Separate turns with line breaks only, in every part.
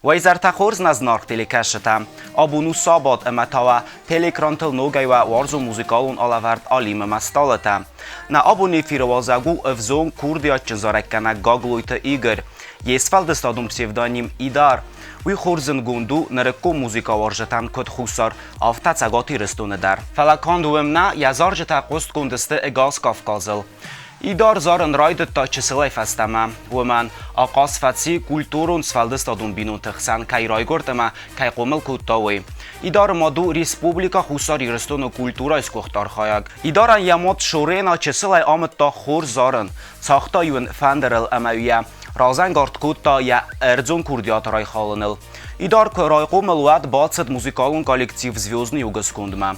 Уӕ изӕртӕ хорз нӕ зынаргъ телекӕсджытӕ! Абон у сабат ӕмӕ та уӕ телекрантыл ногӕй уӕ уарзон музыкалон алӕвӕрд Алим ӕмӕ стъалытӕ. Нӕ абоны эфиры уалдзӕг у ӕвзонг курдиатджын зарӕггӕнӕг Гаглойты Игорь. Йе сфӕлдыстадон псевдоним Идар. Уый хорз зындгонд у нырыккон музыкауарзджытӕн куыд Хуссар, афтӕ Цӕгат Ирыстоны дӕр. Фӕлӕ канд уым нӕ, йӕ зарджытӕ хъуыстгонд сты ӕгас Кавказыл. Идар зарын райдыдта чысылӕй фӕстӕмӕ. Уымӕн ахъаз фӕци культурон сфӕлдыстадон бинонты хсӕн кӕй райгуырд ӕмӕ кӕй хъомыл кодта, уый. Идары мад у Республикӕ Хуссар Ирыстоны культурӕйы сгуыхт архайӕг. Идарӕн йӕ мад Шорена чысылӕй амыдта хорз зарын, цагъта-иу ын фӕндырыл ӕмӕ йӕ разӕнгард кодта йӕ ӕрдзон курдиат райхалыныл. Идар куы райхъомыл, уӕд бацыд музыкалон коллектив «Звездный юг» скондмӕ.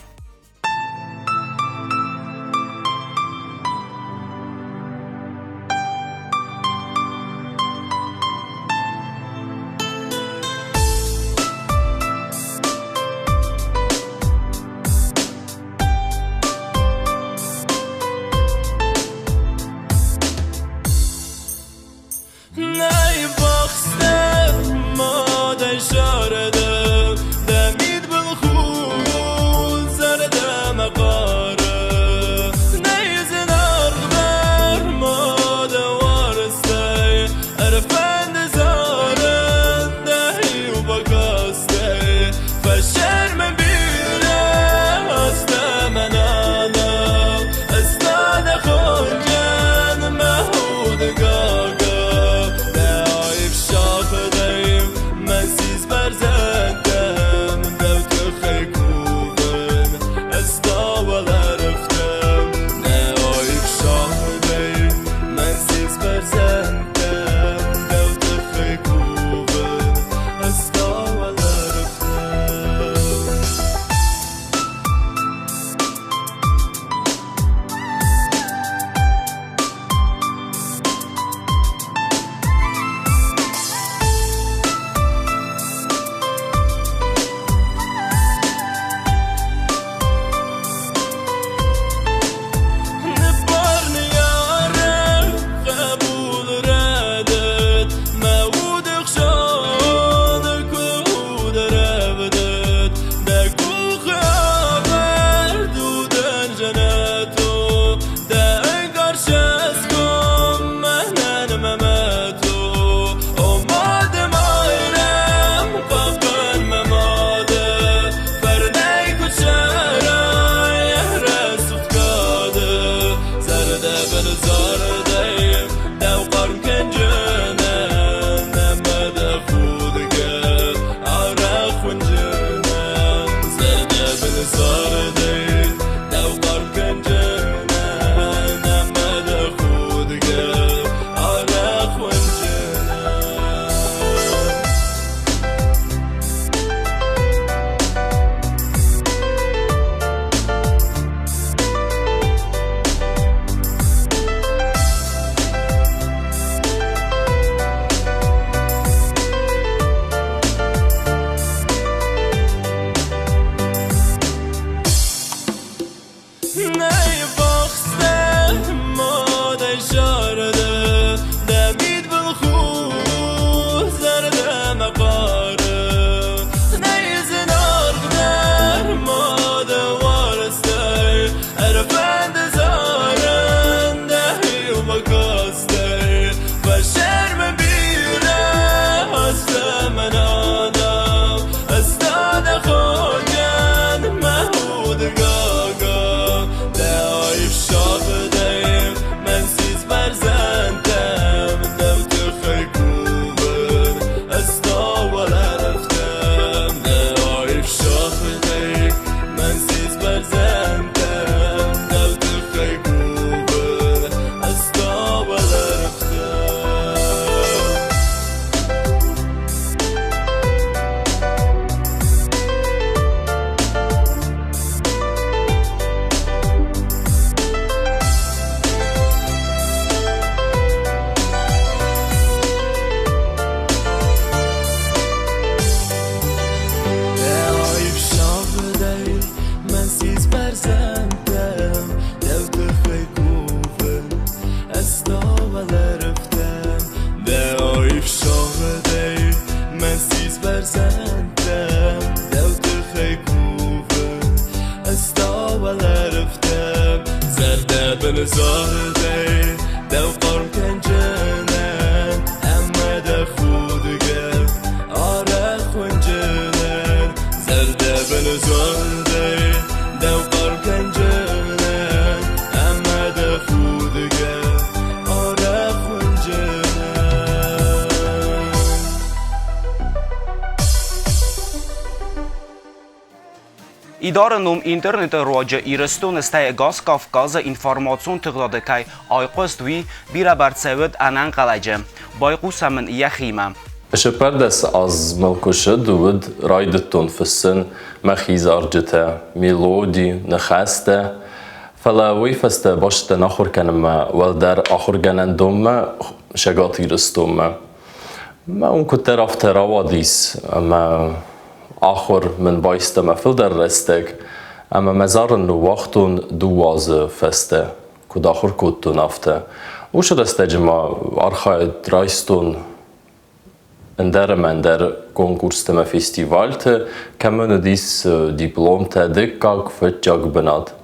Нӕй бахстӕ мадӕй зӕрдӕ, дӕ мидбылхудт зӕрдӕмӕ хъары. Нӕй зынаргъдӕр мады уарзтӕй, ӕрфӕны зарын дӕ иу бакастӕй. Фӕсӕрмы бирӕ азтӕ мӕнӕн ӕз та нӕ хонджын мӕ уды гага. Дӕ аив сахадӕй мӕ сис бӕрзӕндтӕм дӕу тыххӕй кувын, ӕз та уӕлӕрвтӕм. Нӕ аив сахадӕй мӕ сис бӕрзӕндтӕм дӕу тыххӕй кувын, ӕз та уӕлӕрвтӕм. Бынзардӕй дӕу хъарм кӕнджынӕн ӕмӕ дӕ худгӕ арӕх уынджынӕн. Зӕрдӕ бынзардӕй дӕу хъарм кӕнджынӕн ӕмӕ дӕ худгӕ арӕх уынджынӕн.
Идары ном интернеты руаджы Ирыстоны, стӕй ӕгас Кавказы информацион тыгъдады кӕй айхъуыст, уый бирӕбӕрцӕй уыд ӕнӕнхъӕлӕджы. Байхъусӕм ын йӕхимӕ.
Сыппӕрдӕс аз мыл куы ссыд, уӕд райдыдтон фыссын мӕхи зарджытӕ, мелоди, ныхӕстӕ. Фӕлӕ уый фӕстӕ бацыдтӕн ахуыр кӕнынмӕ уӕлдӕр ахуыргӕнӕндонмӕ Цӕгат Ирыстонмӕ. Мӕ уым куыддӕр афтӕ рауадис, ӕмӕ ахуыр мын байста мӕ фылдӕр рӕстӕг, ӕмӕ мӕ зарын ныууагътон дыууӕ азы фӕстӕ, куыд ахуыр кодтон, афтӕ. Уыцы рӕстӕджы ма архайд райстон ӕндӕр ӕмӕ ӕндӕр конкурстӕ ӕмӕ фестивальты, кӕмӕн уыдис дипломтӕ дыккаг, фыццаг бынат.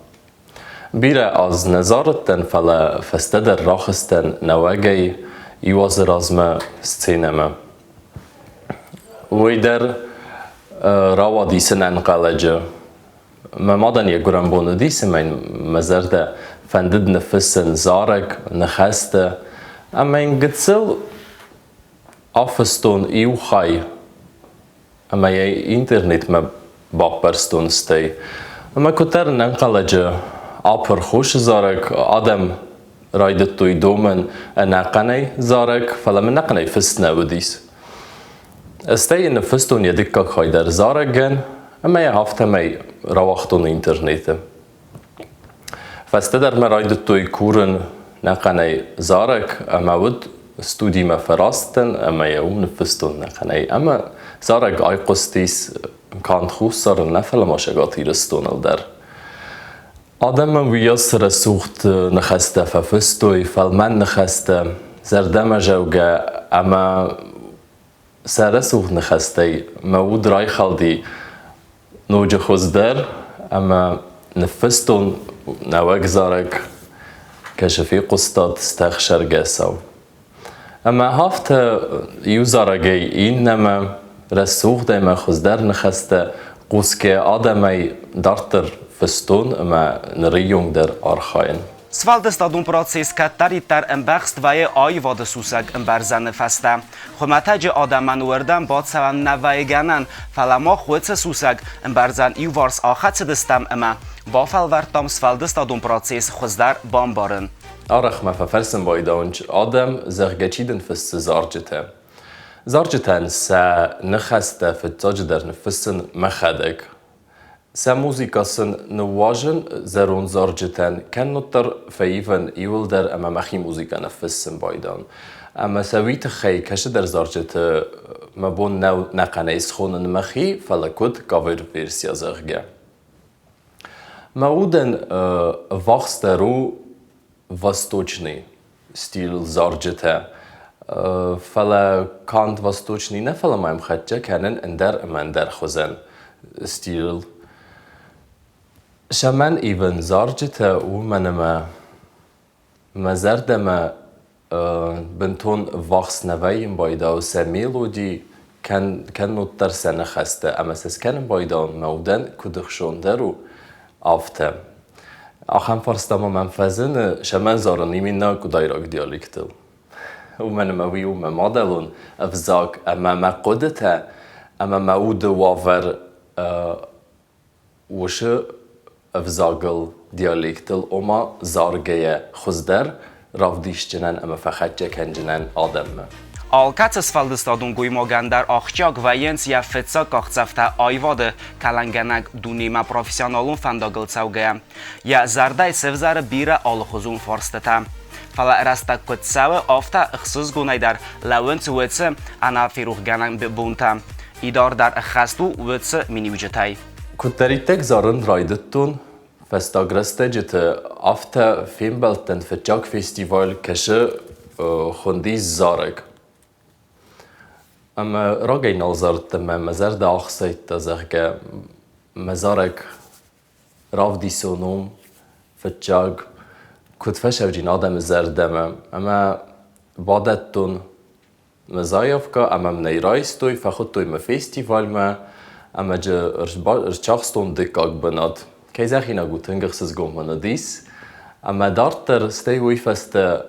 Бирӕ аз нӕ зарыдтӕн, фӕлӕ фӕстӕдӕр рахызтӕн нӕуӕгӕй иу азы размӕ сценӕмӕ. Уый дӕр рауадис ӕнӕнхъӕлӕджы. Мӕ мадӕн йӕ гуырӕнбон уыдис ӕмӕ йын мӕ зӕрдӕ фӕндыд ныффыссын зарӕг, ныхӕстӕ. Ӕмӕ йын гыццыл афыстон иу хай ӕмӕ йӕ интернетмӕ баппӕрстон стӕй. Ӕмӕ куыддӕр ӕнӕнхъӕлӕджы апырх уыцы зарӕг, адӕм райдыдтой домын ӕнӕхъӕнӕй зарӕг, фӕлӕ мын ӕнӕхъӕнӕй фыст нӕ уыдис. Стӕй йын ныффыстон йӕ дыккаг хай дӕр зарӕгӕн ӕмӕ йӕ афтӕмӕй рауагътон интернеты. Фӕстӕдӕр мӕ райдыдтой курын нӕхъӕнӕй зарӕг ӕмӕ уыд студимӕ фӕраст дӕн ӕмӕ йӕ уым ныффыстон нӕхъӕнӕй. Ӕмӕ зарӕг айхъуыстис канд Хуссары нӕ, фӕлӕ ма Цӕгат Ирыстоныл дӕр. Адӕмӕн уыйас рӕсугъд ныхӕстӕ фӕфыстой, фӕлмӕн ныхӕстӕ, зӕрдӕмӕзӕугӕ ӕмӕ сӕ рӕсугъд ныхӕстӕй мӕ уд райхӕлди ноджы хуыздӕр ӕмӕ ныффыстон нӕуӕг зарӕг, кӕсы фехъуыстат стӕхсӕргӕсау. Ӕмӕ афтӕ иу зарӕгӕй иннӕмӕ рӕсугъд ӕмӕ хуыздӕр ныхӕстӕ хъусгӕ адӕмӕй дарддӕр фыстон ӕмӕ нырыйонг дӕр архайын.
Сфӕлдыстадон процесс кӕддӕриддӕр ӕмбӕхст вӕййы аивады сусӕг ӕмбӕрзӕны фӕстӕ. Хуымӕтӕджы адӕмӕн уырдӕм бацӕуӕн нӕ вӕййы гӕнӕн, фӕлӕ мах уыцы сусӕг ӕмбӕрзӕн иуварс ахӕцыдыстӕм ӕмӕ бафӕлвӕрдтам сфӕлдыстадон процесс хуыздӕр бамбарын.
Арӕх мӕ фӕфӕрсын байдауынц адӕм, зӕгъгӕ, чи дын фыссы зарджытӕ. Зарджытӕн сӕ ныхӕстӕ фыццаджыдӕр ныффыссын мӕхӕдӕг. Сӕ музыкӕ сын ныууазын зӕронд зарджытӕн, кӕнноддӕр фӕивын иуылдӕр ӕмӕ мӕхи музыкӕ ныффыссын байдайын. Ӕмӕ сӕ уый тыххӕй кӕцыдӕр зарджыты мӕ бон нӕу нӕхъӕнӕй схонын мӕхи, фӕлӕ куыд кавер-версия, зӕгъгӕ. Мӕ удӕн ӕввахсдӕр у восточный стилыл зарджытӕ. Фӕлӕ канд восточный нӕ, фӕлӕ ма йӕм хӕццӕ кӕнын ӕндӕр ӕмӕ ӕндӕр хуызӕн стилыл. Цӕмӕн ивын зарджытӕ, уымӕн ӕмӕ мӕ зӕрдӕмӕ бынтон ӕввахс нӕ вӕййын байдауы сӕ мелоди, кӕнноддӕр сӕ ныхӕстӕ ӕмӕ сӕ скӕнын байдауын мӕ удӕн куыд ӕхсондӕр у, афтӕ. Ахӕм фарста ма мӕм фӕзыны, цӕмӕн зарын именно къуыдайраг диалектыл. Уымӕн ӕмӕ уый у мӕ мадӕлон ӕвзаг ӕмӕ мӕ хъуыдытӕ ӕмӕ мӕ уды уавӕр уыцы ӕвзагыл, диалектыл, ома заргӕйӕ хуыздӕр равдисджынӕн ӕмӕ фӕхӕццӕ кӕнджынӕн адӕммӕ.
Алкӕцы сфӕлдыстадон гоймагӕн дӕр ахсджиаг вӕййынц йӕ фыццаг къахдзӕфтӕ аивады кӕлӕнгӕнӕг дунемӕ профессионалон фӕндагыл цӕугӕйӕ. Йӕ зӕрдӕйы сӕвзӕры бирӕ алыхуызон фарстытӕ. Фӕлӕ рӕстӕг куыд цӕуы, афтӕ ӕхсызгонӕй дӕр лӕууынц уыцы ӕнӕферохгӕнӕн бонтӕ. Идар дӕр ӕххӕст у уыцы миниуджытӕй.
Куыддӕриддӕр зарын райдыдтон, фӕстаг рӕстӕджыты афтӕ фембӕлдтӕн фыццаг фестиваль кӕсы хуындис зарӕг. Ӕмӕ рагӕй нал зарыдтӕн мӕ мӕ зӕрдӕ ӕхсайдта, зӕгъгӕ, мӕ зарӕг равдисон уым фыццаг. Куыд фӕсӕвджын адӕмы зӕрдӕмӕ ӕмӕ бадӕттон мӕ заявкӕ ӕмӕ мын ӕй райстой, фӕхуыдтой мӕ фестивальмӕ ӕмӕ джы ӕрцахстон дыккаг бынат. Кӕй зӕгъинаг у, тынг ӕхсызгон мын уыдис. Ӕмӕ дарддӕр, стӕй уый фӕстӕ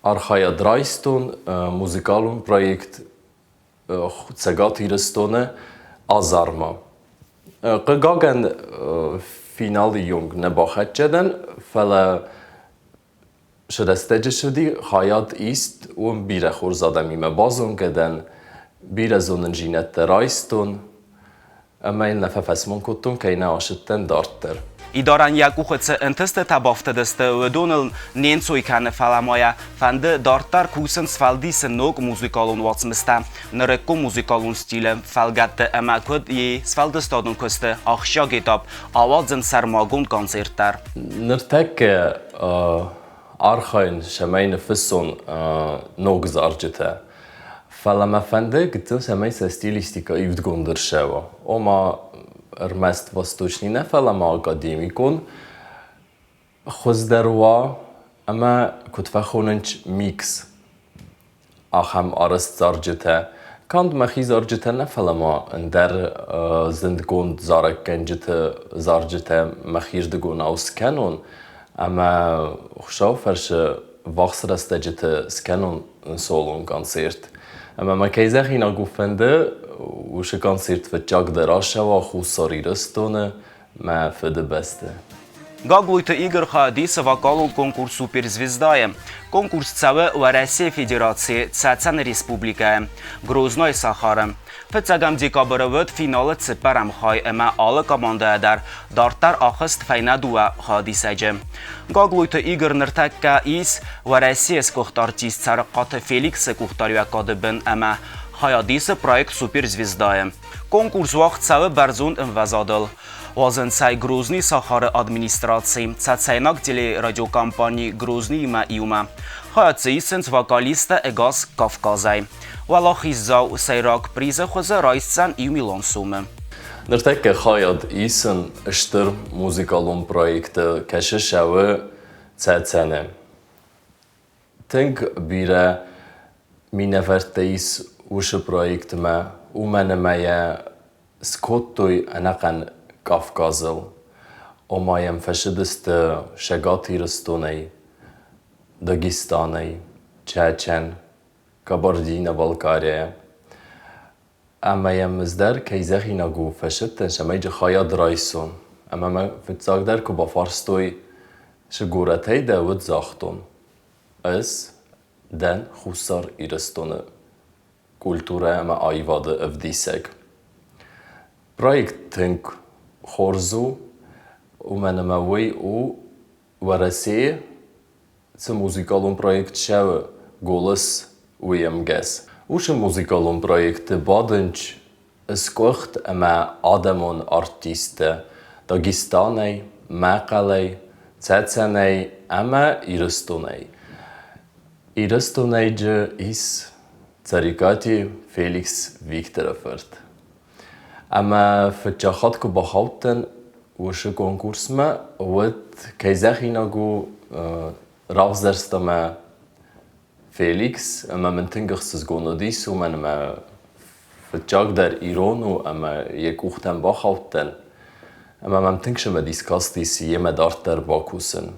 архайад райстон музыкалон проект Цӕгат Ирыстоны азармӕ. Хъыгагӕн, финалы онг нӕ бахӕццӕ дӕн, фӕлӕ цы рӕстӕджы цыди хайад ист, уым бирӕ хорз адӕмимӕ базонгӕ дӕн, бирӕ зонындзинӕдтӕ райстон. Ӕмӕ йын нӕ фӕфӕсмон кодтон, кӕй нӕ ацыдтӕн дарддӕр.
Идарӕн йӕ къухы цы ӕнтыстытӕ бафтыдысты, уыдоныл не нцой кӕны, фӕлӕ ма йӕ фӕнды дарддӕр кусын, сфӕлдисын ног музыкалон уацмыстӕ нырыккон музыкалон стилы фӕлгӕтты ӕмӕ куыд йе сфӕлдыстадон куысты ахсджиаг этап ауадзын сӕрмагонд концерт дӕр.
Ныртӕккӕ архайын, цӕмӕй ныффыссон ног зарджытӕ. Фӕлӕ мӕ фӕнды гыццыл, цӕмӕй сӕ стилистикӕ ивдгонд ӕрцӕуа. Ома, ӕрмӕст восточный нӕ, фӕлӕ ма академикон хуыздӕр уа ӕмӕ, куыд фӕхонынц, микс. Ахӕм арӕзт зарджытӕ. Канд мӕхи зарджытӕ нӕ, фӕлӕ ма ӕндӕр зындгонд зарӕггӕнджыты зарджытӕ мӕхирдыгонау скӕнон ӕмӕ Хуыцау фӕрсы ввахс рӕстӕджыты скӕнон солон концерт. Ӕмӕ мӕ кӕй зӕгъинаг у фӕнды, уыцы концерт фыццагдӕр ацӕуа Хуссар Ирыстоны, мӕ фыдыбӕсты.
Гаглойты Игорь хайадисы вокалон конкурс «Суперзвезда-йы». Конкурс цӕуы Уӕрӕсейы Федерацийы Цӕцӕны Республикӕйы, Грознайы сахары. Фыццӕгӕм декабры уыд финалы цыппӕрӕм хай ӕмӕ алы командӕйӕ дӕр дарддӕр ахызт фӕйнӕ дыууӕ хайадисӕджы. Гаглойты Игорь ныртӕккӕ ис Уӕрӕсейы сгуыхт артист Цӕрыкъаты Феликсы къухдариуӕгады бын ӕмӕ хайад исы проект «Суперзвезда-йы». Конкурс уагъд цӕуы бӕрзонд ӕмвӕзадыл. Уадзынцӕй Грозный сахары администраци, цӕцӕйнаг телерадиокомпани Грозный-имӕ иумӕ. Хайад дзы исынц вокалисттӕ ӕгас Кавказӕй. Уӕлахиздзау сӕйраг призы хуызы райсдзӕн иу милуан сомы.
Ныртӕккӕ хайад исын стыр музыкалон проекты, кӕсы цӕуы Цӕцӕны. Тынг бирӕ минӕвӕрттӕ ис уыцы проектмӕ, уымӕн ӕмӕ йӕ скодтой ӕнӕхъӕн Кавказыл. Ома йӕм фӕцыдысты Цӕгат Ирыстонӕй, Дагестанӕй, Чӕчӕн, Кабардино-Балкарияйӕ. Ӕмӕ йӕм ӕз дӕр, кӕй зӕгъинаг у, фӕсидтӕн, цӕмӕй дзы хайад райсон. Ӕмӕ мӕ фыццагдӕр куы бафарстой, цы горӕтӕй дӕ, уӕд загътон: ӕз дӕн Хуссар Ирыстоны культурӕ ӕмӕ аивады ӕвдисӕг. Проект тынг хорз у, уымӕн ӕмӕ уый у Уӕрӕсейы цы музыкалон проект цӕуы «Голос» уый ӕмгӕс. Уыцы музыкалон проекты бадынц сгуыхт ӕмӕ адӕмон артисттӕ Дагестанӕй, Мӕхъӕлӕй, Цӕцӕнӕй ӕмӕ Ирыстонӕй. Ирыстонӕй дзы ис Цӕрикъати Феликс Викторы фырт. Ӕмӕ фыццаг хатт куы бахаудтӕн уыцы конкурсмӕ, уӕд, кӕй зӕгъинаг у, равзӕрста мӕ Феликс ӕмӕ мын тынг ӕхсызгон уыдис, уымӕн ӕмӕ фыццагдӕр ирон у ӕмӕ йӕ къухтӕм бахаудтӕн. Ӕмӕ мӕм тынг цымыдис кастис йемӕ дарддӕр бакусын.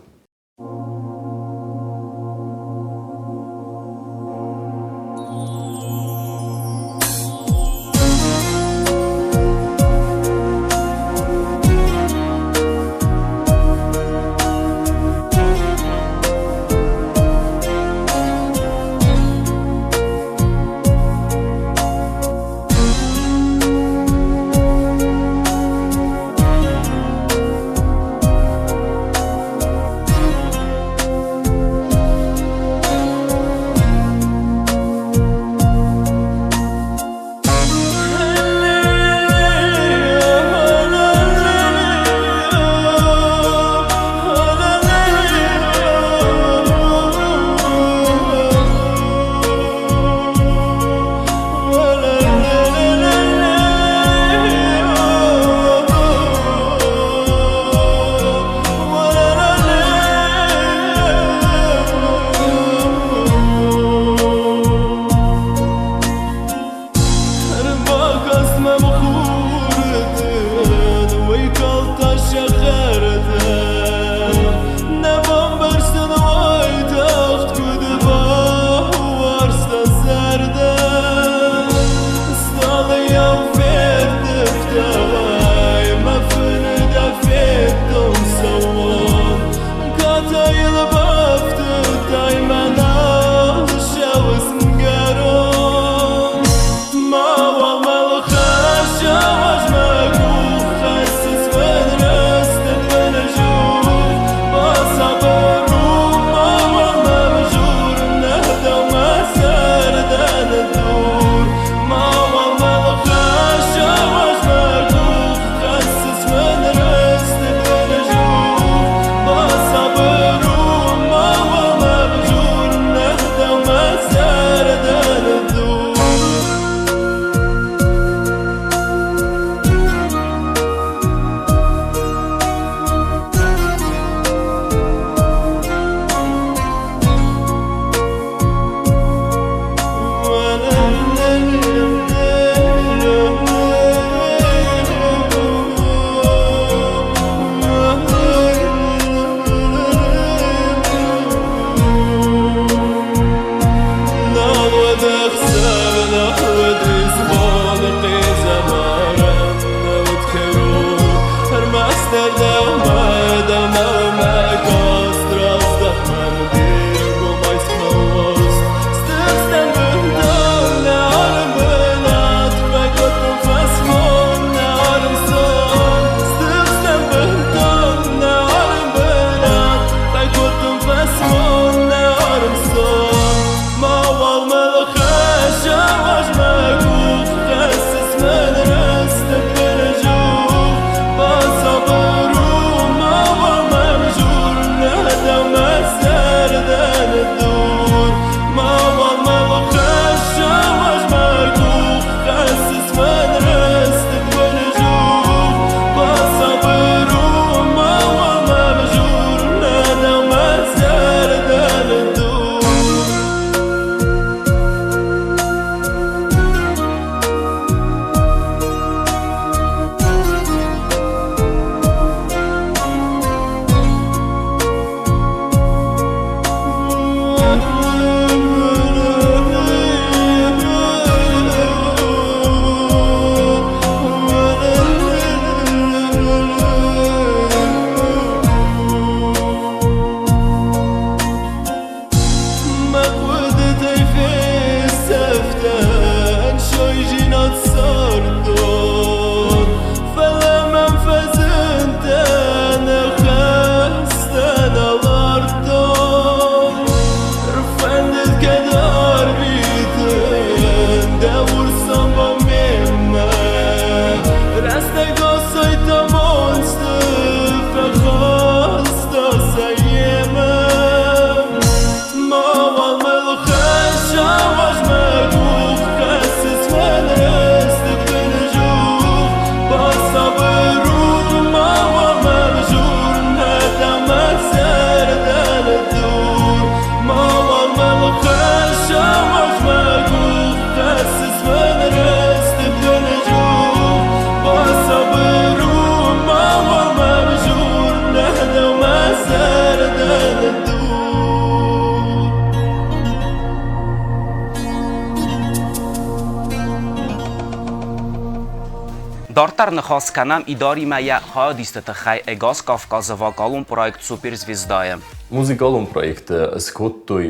Дарддӕр ныхас кӕнӕм Идаримӕ йӕ хайадисты тыххӕй ӕгас Кавказы вокалон проект Суперзвезда-йы.
Музыкалон проекты скодтой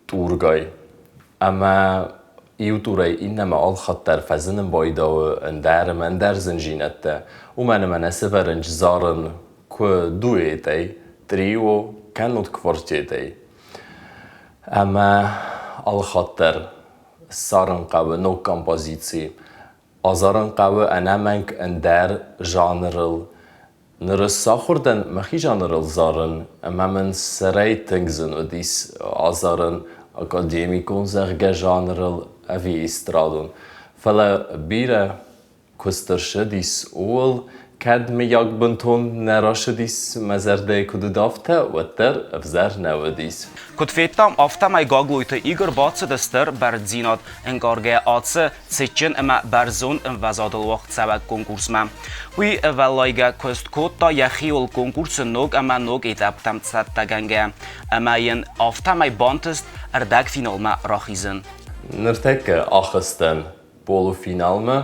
тъургай ӕмӕ иу тъурӕй иннӕмӕ алхатт дӕр фӕзынын байдауы ӕндӕр ӕмӕ ӕндӕр зындзинӕдтӕ. Уымӕн ӕмӕ нӕ сӕвӕрынц зарын куы дуэтӕй, трио, кӕннод квартетӕй. Ӕмӕ алхатт дӕр ссарын хъӕуы ног композици. Азарын хъӕуы ӕнӕмӕнг ӕндӕр жанрыл. Ныр ӕз сахуыр дӕн мӕхи жанрыл зарын, ӕмӕ мын сӕрӕй тынг зын уыдис азарын академикон, зӕгъгӕ, жанрыл ӕви эстрадон. Фӕлӕ бирӕ куыст ӕрцыдис, ууыл кӕд мыййаг бынтон нӕ рацыдис мӕ зӕрдӕйы куыд уыд, афтӕ, уӕддӕр ӕвзӕр нӕ уыдис.
Куыд федтам, афтӕмӕй Гаглойты Игорь бацыд стыр бӕрндзинад ӕнкъаргӕ ацы цытджын ӕмӕ бӕрзонд ӕмвӕзадыл уагъдцӕуӕг конкурсмӕ. Уый ӕвӕллайгӕ куыст кодта йӕхиуыл конкурсы ног ӕмӕ ног этаптӕм цӕттӕгӕнгӕ ӕмӕ йын афтӕмӕй бантыст ӕрдӕгфиналмӕ рахизын.
Ныртӕккӕ ахызтӕн полуфиналмӕ.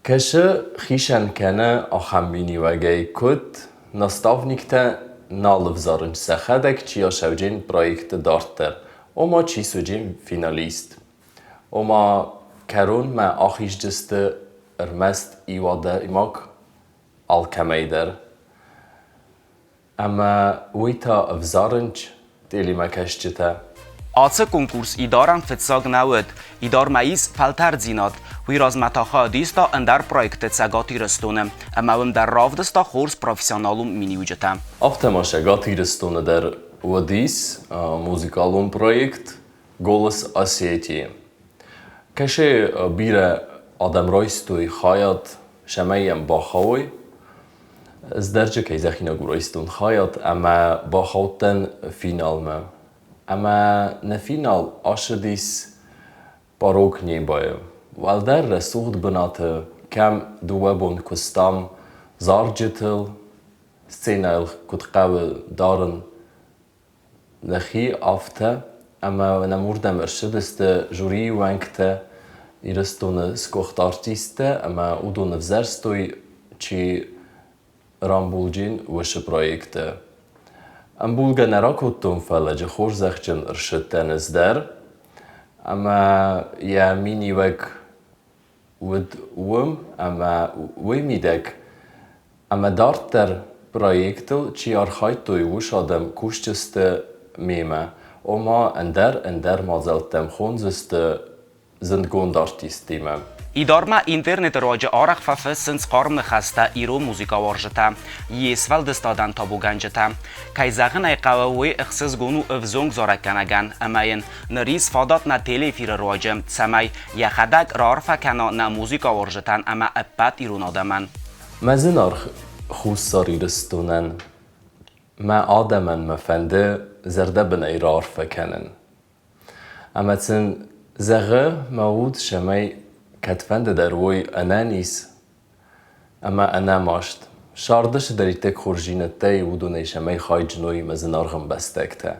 Кӕсы хицӕн кӕны ахӕм миниуӕгӕй, куыд наставниктӕ нал ӕвзарынц сӕхӕдӕг, чи асӕуджен проекты дарддӕр, ома чи суыджен финалист. Ома кӕронмӕ ахиздзысты ӕрмӕст иу адӕймаг алкӕмӕй дӕр. Ӕмӕ уый та ӕвзарынц телемӕкӕсджытӕ.
Ацы конкурс Идарӕн фыццаг нӕ уыд. Идармӕ ис фӕлтӕрддзинад. Уый размӕ та хайад иста ӕндӕр проекты Цӕгат Ирыстоны ӕмӕ уым дӕр равдыста хорз профессионалон миниуджытӕ.
Афтӕ ма Цӕгат Ирыстоны дӕр уыдис музыкалон проект «Голос Осетии». Кӕсы бирӕ адӕм райстой хайад, цӕмӕй йӕм бахауой. Ӕз дӕр кӕй зӕгъинаг райстон хайад ӕмӕ бахаудтӕн финалмӕ. Ӕмӕ нӕ финал ацыдис Порог небойы. Уӕлдӕр рӕсугъд бынаты, кӕм дыууӕ бон куыстам зарджытыл, сценӕйыл куыд хъӕуы дарын нӕхи афтӕ, ӕмӕ нӕм уырдӕм ӕрцыдысты жюрийы уӕнгтӕ, Ирыстоны сгуыхт артисттӕ ӕмӕ уыдон ӕвзӕрстой, чи рамбулджын уыцы проекты. Ӕмбулгӕ нӕ ракодтон, фӕлӕ джы хорзӕхджын ӕрцыдтӕн ӕз дӕр, ӕмӕ йӕ миниуӕг уыд уым ӕмӕ уый мидӕг ӕмӕ дарддӕр проектыл чи архайдтой, уыцы адӕм кусджысты мемӕ, ома ӕндӕр ӕндӕр мадзӕлттӕм хондзысты зындгонд артисттимӕ.
Идармӕ интернеты руаджы арӕх фӕфыссынц хъарм ныхӕстӕ ирон музыкӕуарзджытӕ, йе сфӕлдыстадӕн табугӕнджытӕ. Кӕй зӕгъын ӕй хъӕуы, уый ӕхсызгон у ӕвзонг зарӕггӕнӕгӕн ӕмӕ йын ныр ис фадат нӕ телеэфиры руаджы, цӕмӕй йӕхӕдӕг раарфӕ кӕна нӕ музыкӕуарзджытӕн ӕмӕ ӕппӕт ирон адӕмӕн.
Мӕ зынаргъ Хуссар Ирыстонӕн, мӕ адӕмӕн мӕ фӕнды зӕрдӕбынӕй раарфӕ кӕнын. Ӕмӕ сын зӕгъы мӕ уд, цӕмӕй кӕдфӕнды дӕр уой ӕнӕниз ӕмӕ ӕнӕмаст. Сӕрды цыдӕриддӕр хорздзинӕдтӕй, уыдонӕй цӕмӕй хайджын уой мӕ зынаргъ ӕмбӕстӕгтӕ.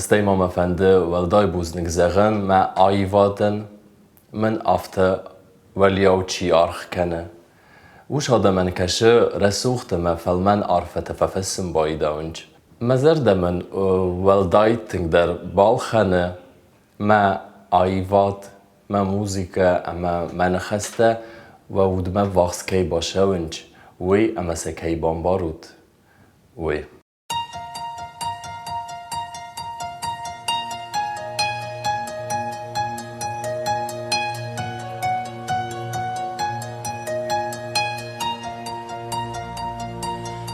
Стӕй ма мӕ фӕнды уӕлдай бузныг зӕгъын мӕ аивадӕн, мӕн афтӕ уӕлиау чи аргъ кӕны. Ус адӕмӕн кӕсы рӕсугъд ӕмӕ фӕлмӕн арфӕтӕ фӕфыссын байдауынч. Мӕ зӕрдӕ мын уӕлдай тынгдӕр балхӕны мӕ аивад, мӕ музыкӕ ӕмӕ мӕ ныхӕстӕ уӕ удмӕ ввахс кӕй бацӕуынч, уый ӕмӕ сӕ кӕй бамбарут, уый.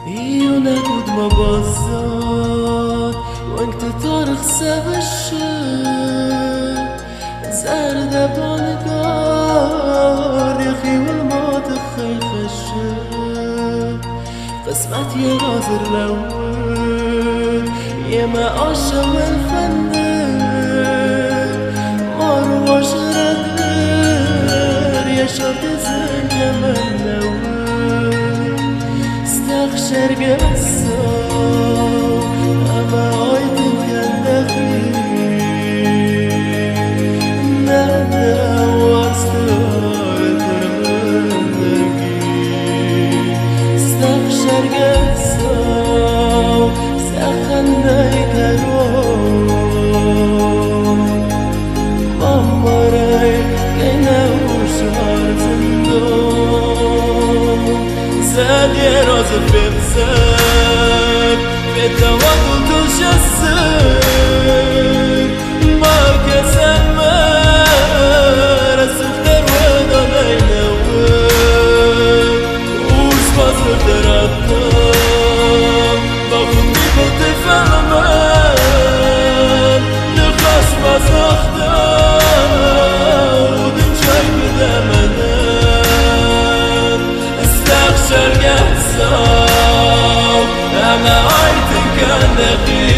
Иунӕг уд ма баззад, уӕнгты тар ӕхсӕвы Зӕрдӕ банкъард, йӕхиуыл ма тыххӕй хӕссы. Хъысмӕт йӕ разы рлӕууыд, йемӕ ацӕуын фӕнды. Маруа срӕдыр, йӕ сӕрты зынг кӕмӕн лӕууы. Стӕхсӕргӕсау ӕмӕ айтынг кӕн дӕхи. Нӕ нӕ уарзты арт ӕрмын. Кӕсӕд йӕ разы фехсӕд, Федта уадултыл сӕ сыг. Бакӕсӕн мӕ рӕсугъддӕр уыдонӕй нӕ уыд. Урс базыртӕ радта, бахудти былты фӕлмӕн, Ныхас ма загъта, удын чай куыд мӕнӕн. Стӕхсӕргӕсау ӕмӕ айтынг кӕн дӕхи.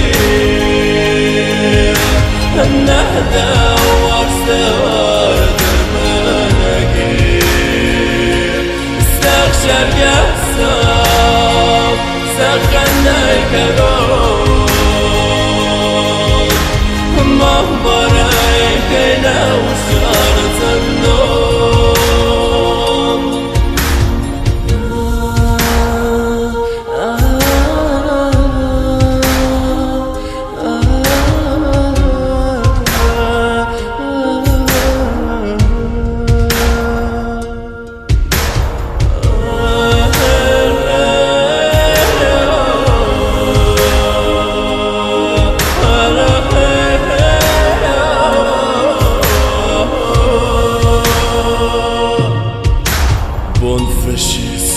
Нӕ дӕ уарзты ардырмынӕги. Стӕхсӕргӕсау зӕххӕн нӕй кӕрон. Ма барӕй кӕй нӕ ссардзӕн ном. Бон фӕсис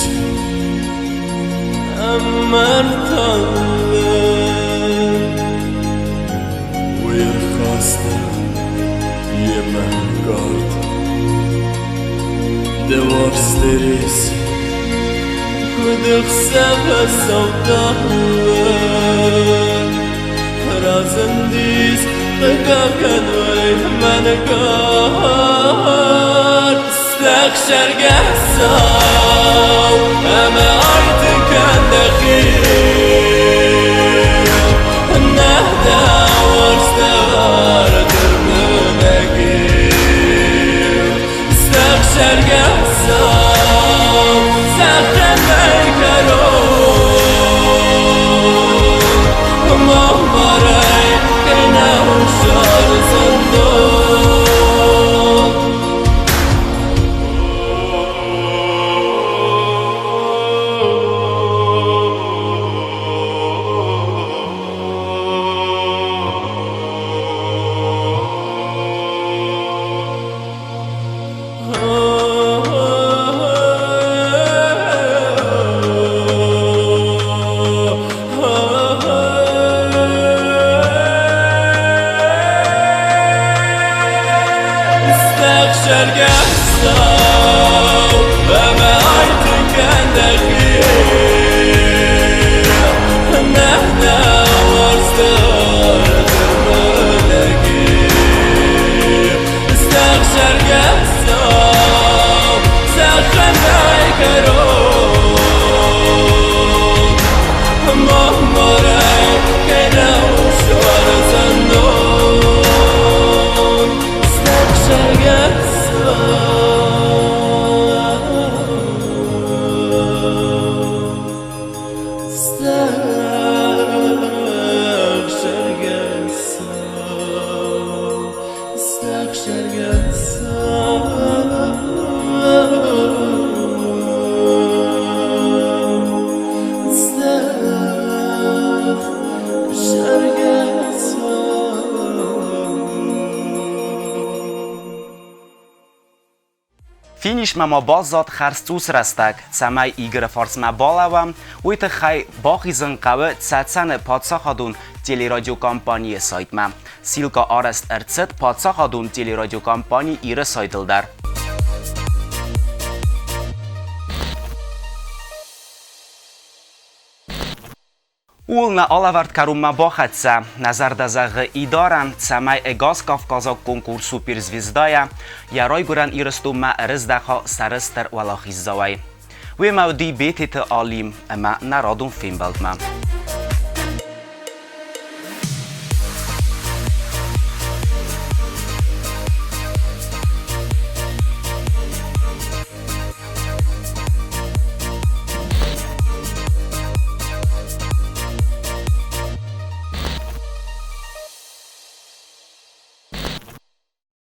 ӕмӕ рталынг, Уый ӕрхаста йемӕ кард. Дӕ уарзты рис куыд ӕхсӕвы сауталынг, Разындис хъыгагӕн уый мӕнгард. Стӕхсӕргӕсау ӕмӕ айтынг кӕн дӕхи. Нӕ дӕ уарзты ардырмынӕги. Стӕхсӕргӕсау зӕххӕн нӕй кӕрон. Ма барӕй кӕй нӕ ссардзӕн ном. Стӕхсӕргӕсау ӕмӕ айтынг кӕн дӕхи. Нӕ дӕ уарзты ардырмынӕги. Стӕхсӕргӕсау зӕххӕн нӕй кӕрон. Ма барӕй кӕй нӕ ссардзӕн ном.
Финишмӕ ма баззад хӕрз цъус рӕстӕг, цӕмӕй Игоры фарсмӕ балӕууӕм, уый тыххӕй бахизын хъӕуы Цӕцӕны паддзахадон телерадиокомпанийы сайтмӕ. Ссылкӕ арӕзт ӕрцыд паддзахадон телерадиокомпани Иры сайтыл дӕр. Ууыл нӕ алӕвӕрд кӕронмӕ бахӕццӕ. Нӕ зӕрдӕ зӕгъы Идарӕн, цӕмӕй ӕгас кавказаг конкурс «Суперзвезда-йӕ» йӕ райгуырӕн Ирыстонмӕ ӕрыздӕха сӕрыстыр уӕлахиздзауӕй. Уемӕ уыди Бететы Алим ӕмӕ нӕ радон фембӕлдмӕ.